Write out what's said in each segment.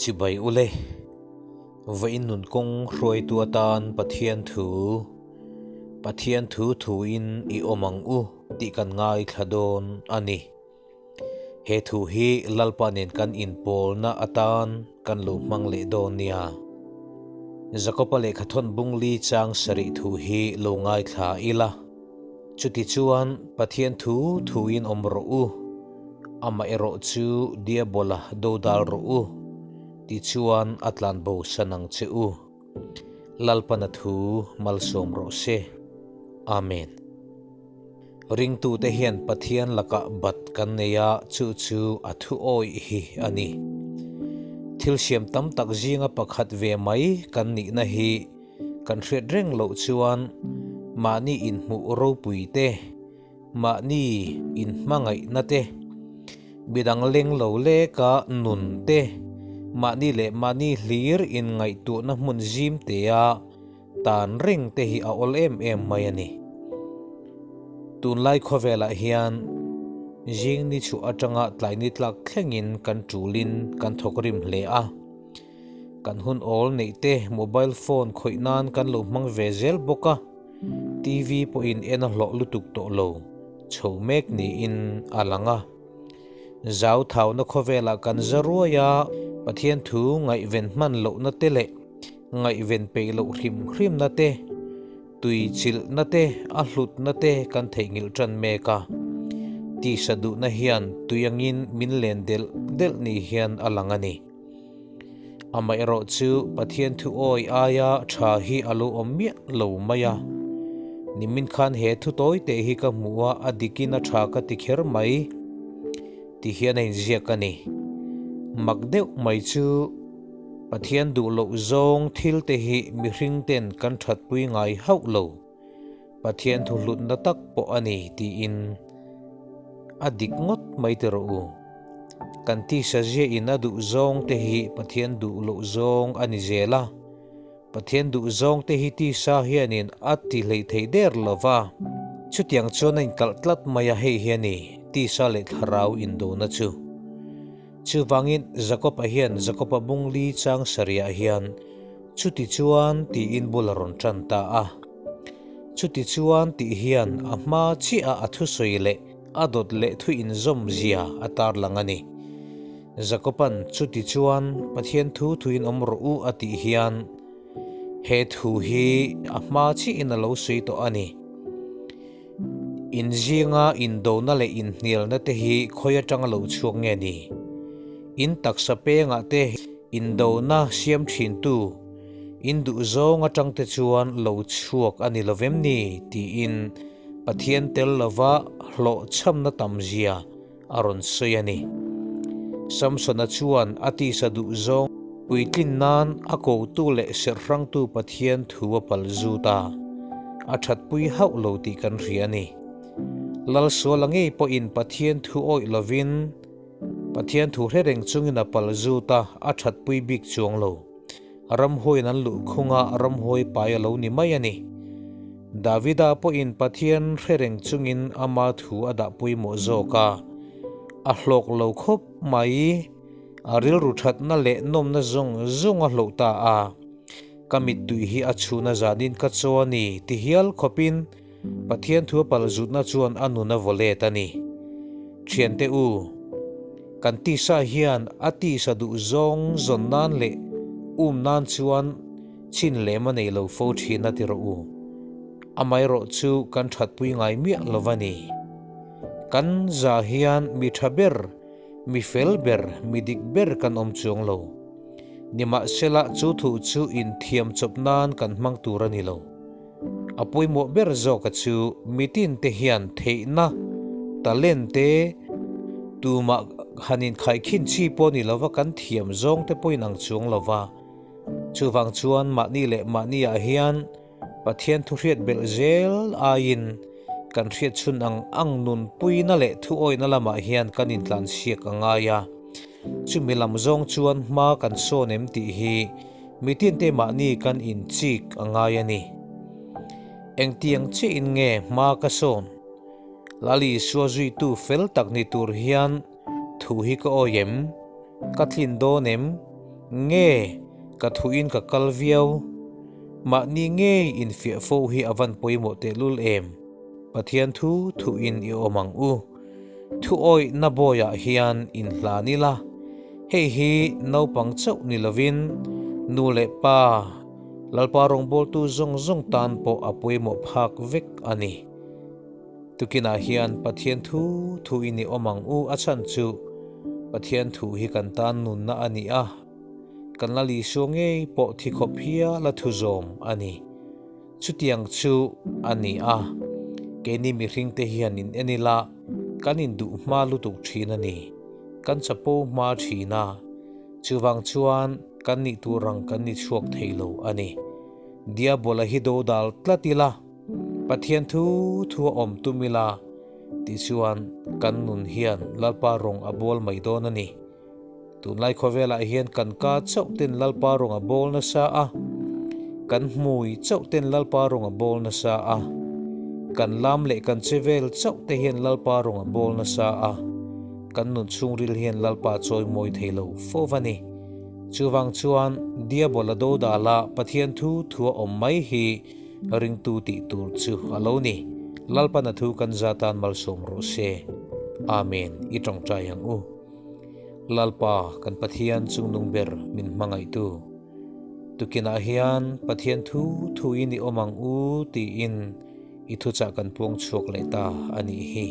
Chibai ule, vawiin nun kawng hruaitu atan Pathian thu, Pathian thu thuin i awm ang u tih kan ngaithla dawn a ni. He thu hi Lalpa nen kan inpawlna atan kan lo hmang leh dawn nia. Jakoba lehkhathawn bungli chang sarih thu hi lo ngaithla ila. Chutichuan Pathian thu thuin awm rawh u, amaherawh chu Diabola dodal rawh u, tichuan a tlanbo san ang che u. Lalpana thu malsawm rawh se. Amen. Ringtute hian Pathian lakah bat kan nei a, chu chu a thu awih hi a ni. Thil siam tam tak zinga pakhat ve mai kan nihna hi kan hriat reng loh chuan mahni inhmuh ropui te, mahni inhmangaihna te, midang leng lo leka nun te, mahni leh mahni hlir inngaihtuahna hmun zim tea Tan reng te hi a awl em em mai a ni. Tunlai khawvelah hian zing ni chhuah atanga tlai ni tlak thlengin kan tulin kan thawk rim hle a. Kan hun awl neih te mobile phone khawih nan kan lo hmang ve zel bawk a, TV pawhin en a hlawh lutuk tawh lo chho mek niin a lang a. Zau thauna khawvelah kan za ruai a, Pathian thu ngaihven hman lohna te leh Ngaihven peih loh hrim hrimna te, tui chilhna te, a hlutna te kan theihnghilh tan mek a. Tisa duhna hian tui angin min len delh delh ni hian a lang a ni. Amaherawh chu Pathian thu awi aia tha hi a lo awm miah lo mai a. Nimin khan he thu tawi teh hi ka hmu a, a dikin a tha ka ti kher mai ti hian a inziak a ni. Mak deuh mai chu. Pathian duh loh zawng thil te hi mihring ten kan thatpui ngai hauh lo. Pathian thu hlutna tak pawh a ni tiin a dik ngawt mai ti rawh u. Kan tisa zia in a duh zawng te hi Pathian duh loh zawng a ni zel a. Pathian duh zawng te hi tisa hianin a ti hleih thei der lo va. Chutiang chuan a inkalh tlat mai a hei hi a ni tisa leh thlarau indona chu. Chuvangin Jakob-a hian Jakob-a bung li chang sarihah hian Chutichuan tiin bul a rawn tan ta a. Chutichuan tih hian a hma chiah a thusawi leh a dawt leh thu inzawm zia a tarlang a ni. Jakob-a'n Chutichuan Pathian thu thuin awm rawh u a tih hian he thu hi a hma chiahin a lo sawi tawh a ni. Inzinga indona leh inhnialna te hi khawi atanga lo chhuak nge ni? In taksa pengah te indona siam thintu, in duhzawng atang te chuan lo chhuak a ni lovem ni? tiin Pathian tel lova hlawhchhamna tamzia a rawn sawi a ni. Samsona chuan a tisa duhzawng puitlin nan a kotu leh serhrangtu Pathian thu a pal zut a, a thatpui hauh lo tih kan hria a ni. Lalsuala ngei pawhin Pathian thu awih lovin Pathian thu hre reng chungin a pal zut a, a thatpui bik chuang lo. Ramhuaiin an luh khunga ramhuai pai a lo ni mai a ni. Davida pawhin Pathian hre reng chungin ama thu a dah pawimawh zawk a, a hlawk lo khawp mai. A rilru thatna leh nawmna zawng zawng a hloh ta a, Ka mittui hi a chhuna zanin ka chaw a ni ti hial khawpin Pathian thu a palzutna chuan a nun a vaw let a ni. Thiante u, kan tisa hian a tisa duh zawng zawn nan leh um nan chuan chin lem a nei lo fo thin a ti rawh u. Amaherawh chu kan thatpui ngai miah lo va ni. Kan za hian mi tha ber, mi fel ber, mi dik ber kan awm chuang lo. Nimahsela chu thu chu inthiam chawp nan kan hmang tur a ni lo. A pawimawh ber zawka chu mitin te hian theihna, talent te, tumah han inkhaikhin chi pawh ni lova kan thiam zawng te pawhin ang chuang lova. Chuvang chuan mahni leh mahniah hian Pathian thu hriat belh zel aiin kan hriat chhun ang ang nunpuina leh thuawihna lamah hian kan intlansiak a ngai a. Chumi lam zawng chuan hma kan sawn em tih hi Mitinte mahni kan inchik a ngai a ni. Engtiang chiahin nge hma ka sawn? Lal Isua zuitu fel tak ni tur hian thu hi ka awi em? Ka tlin dawn em? Nge ka thuin ka kal viau? Mahni ngei infiah fo hi a van pawimawh tehlul em? Pathian thu thuin i awm ang u. Thu awihna bawiah hian inhlan ila, hei hi naupang chauh ni lovin nu leh pa, Lalpa rawngbawltu zawng zawng tan pawh a pawimawh phak vek a ni. Tukinah hian Pathian thu thuin i awm ang u a chhan chu Pathian thu hi kan tan nunna a ni a, kan la Isua ngei pawh thi khawp hial a thu zawm a ni. Chutiang chu a ni a, keini mihringte hian in en ila kan induh hma lutuk thin a ni, kan chapo hma thin a, chuvang chuan kan nih tur ang kan ni chhuak thei lo a ni. Diabola hi do dal tlat ila, Pathian thu thu a awm tum ila tichuan kan nun hian Lalpa rawng a bawl mai dawn a ni. Tunlai khawvelah hian kan ka chauh ten Lalpa rawng a bawl nasa a, kan hmui chauh ten Lalpa rawng a bawl nasa a, kan lam leh kan che vel chauh te hian Lalpa rawng a bawl nasa a, kan nun chhungril hian Lalpa chawi mawi thei lo fo va ni. Chuvang chuan Diabola dodala Pathian thu thu a awm mai hi ringtu tih tur chu a lo ni. Lalpan a thu kan za tan malsawm rawh se. Amen. I tawngtai ang u. Lalpa kan Pathian chungnung ber min hmangaihtu. Tukinah hian Pathian thu thuin i awm ang u tiin i thuchah kan puang chhuak leh ta a nih hi.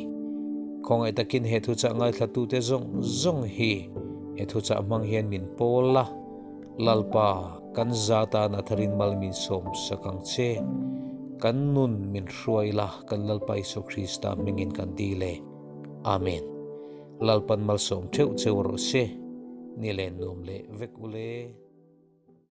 Khawngaih takin he thuchah ngaithlatute zawng zawng hi he thuchah hmang hian min pawl la, Lalpa kan za tan a tharin mal min sawm sak ang che. Kan nun min hruai la kan Lalpa Isua Krista hmingin kan dil e. Amen. Lalpan malsawm theuh cheu rawh se, ni len nuam leh vek ule.